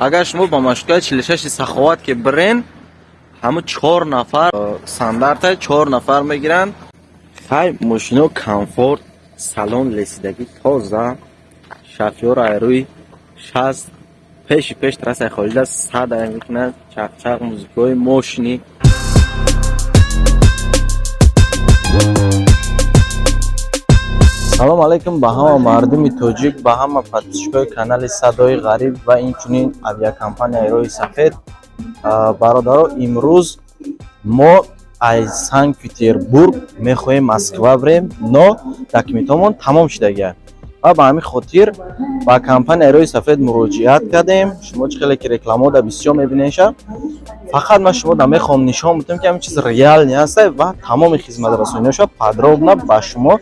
Агар шумо ба маршруткаи 46 Саховат ки бирен, ҳамун чор нафар стандарта чор нафар мегиранд. Хай, мошино комфорт, салон лесидагӣ тоза, шофёр айрӯи 60 пеши пеш трассаи хориҷа 100 ай мекунад, чақчақ, музикаҳои мошинӣ. Салом алайкум ба ҳама мардуми тоҷик, ба ҳама подписчикои канали Садои Ғариб ва инчунин авиакомпанияи Роҳи Сафед. Бародаро, имрӯз мо аз Санкт Петербург мехоҳем Москва бирем, но документҳомон тамом шудагианд ва ба ҳамин хотир ба компанияи Роҳи Сафед муроҷиат кардем. Шумо чӣ хеле ки рекламода бисёр мебинеша, фақат ман шумо мехоҳам нишон бидам, ки ҳамин чиз реальный ҳаста ва тамоми хизматрасониҳоша подробно ба шумо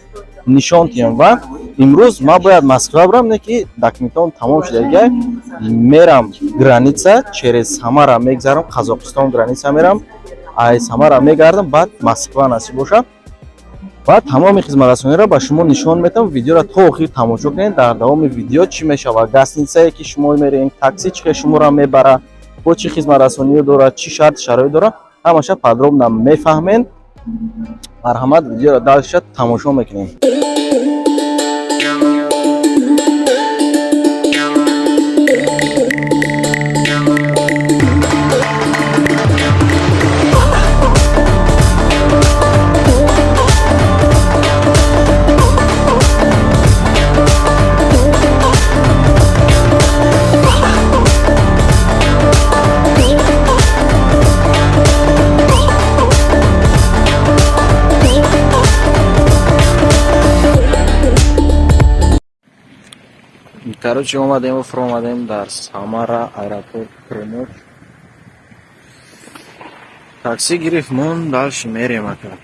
нишон диҳам. Ва имрӯз ман бояд Москва бирам, не ки документҳом тамом шудагиа, мерам граница, через Самара мегзарам, Қазоқистон граница мерам, ай Самара мегардам, баъд Москва насиб боша ва тамоми хизматрасониро ба шумо нишон медиҳам. Видеоро то охир тамошо кунед. Дар давоми видео чӣ мешавад, гостиницае ки шумо мерем, такси чӣ хел шуморо мебара, бо чӣ хизматрасониё дорад, чӣ шарту шароит дорад, ҳамаша подробно мефаҳмед. Марҳамат, видеоро дальше тамошо мекунем. Короче, омадем, фуромадем дар Самара, аэропорт Кремоч. Такси гирифтмон, дальше мерем, ака.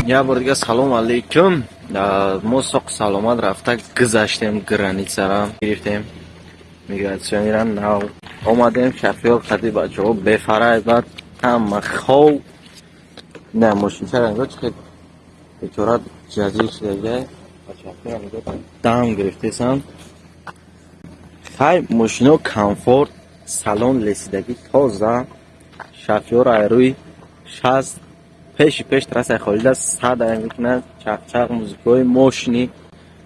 Як бор дига салом алейкум. Мо соқ саломат рафта гузаштем, границара гирифтем, миграционныйра нав омадем. Шофёр қади бачаҳо бефарай, баъд ҳама хов на мошинчара нигоҳ, чӣ хел бечора ҷазир шудагиа. Дам гирифтесам. Хай, мошино комфорт, салон лесидагӣ тоза, шофёр айрӯи 60 пеши пеш трассаи хориҷа 100 ай мекунад, чақчақ, музикаҳои мошинӣ,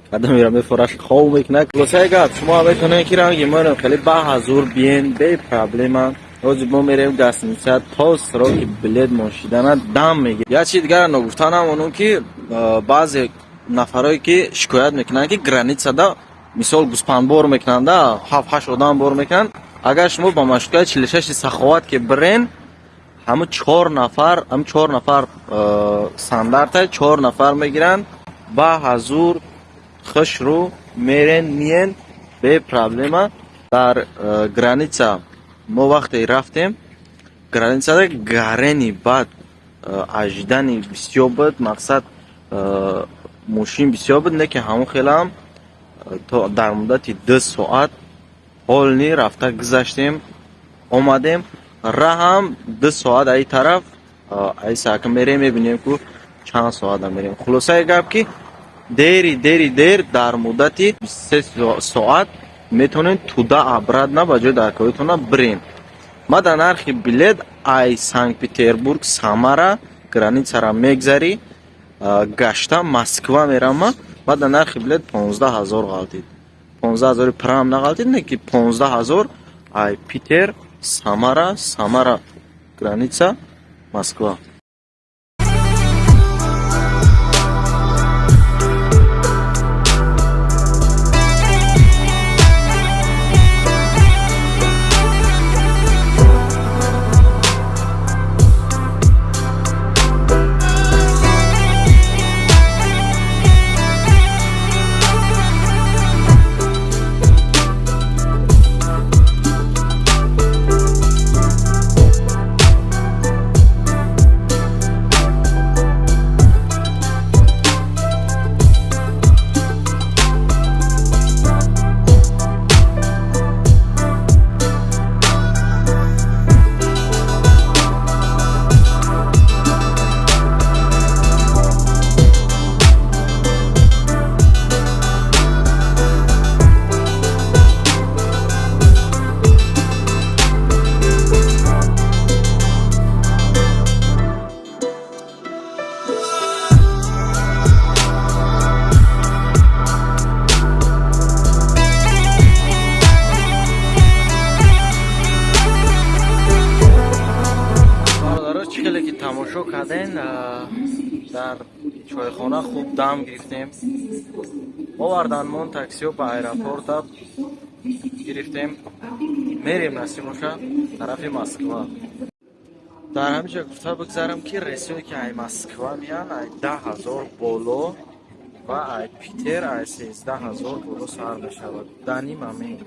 кадом мера мефораш, хов мекунад. Хулосаи гап, шумо метавонед ки ранги моро хеле ба ҳазур биен, бе проблема. Ҳозир мо мерем гостиница, то сроки билетмон шидана дам мегирем. Як чизи дигара ногуфта намонум, ки баъзе нафарое ки шикоят мекунанд, ки границада мисол гӯспанд бор мекунанда, ҳафт ҳашт одам бор мекунанд. Агар шумо ба маршруткаи 46 Саховат ки бирен, ҳамун чор нафар, ҳамун чор нафар стандарта чор нафар мегиранд. Ба ҳазур хушрӯ мерен, миен, бе проблема. Дар граница мо вақте рафтем, границада гарени баъд ожидание бисёр буд, мақсад, мошин бисёр буд, не ки ҳамон хелам то дар муддати 2 соат полный рафта гузаштем, омадем. Раҳам 2 соат аи тараф, аи саака мерем, мебинем, ку чанд соата мерем. Хулосаи гап, ки дери дери дер дар муддати 3 соат метавонед туда обратно ба ҷои даркоитона бирен. Ма дар нархи билет ай Санкт Петербург, Самара границара мегзарӣ, гашта Москва мерама, ма дар нархи билет 15 000 ғалтид. 15 000-и прам нағалтид, не ки 15 000 ай Питер, Самара, Самара граница, Москва. Бародаро, чӣ хеле ки тамошо карден, дар чойхона хуб дам гирифтем. Оварданмон таксиҳо ба аэропорта гирифтем, мерем, насиб боша, тарафи Москва. Дар ҳамин ҷо гуфта бигзарам, ки рейсое ки ай Москва меян, ай 10 000 боло ва ай Питер ай 13 000 боло сар мешавад. Данный момент.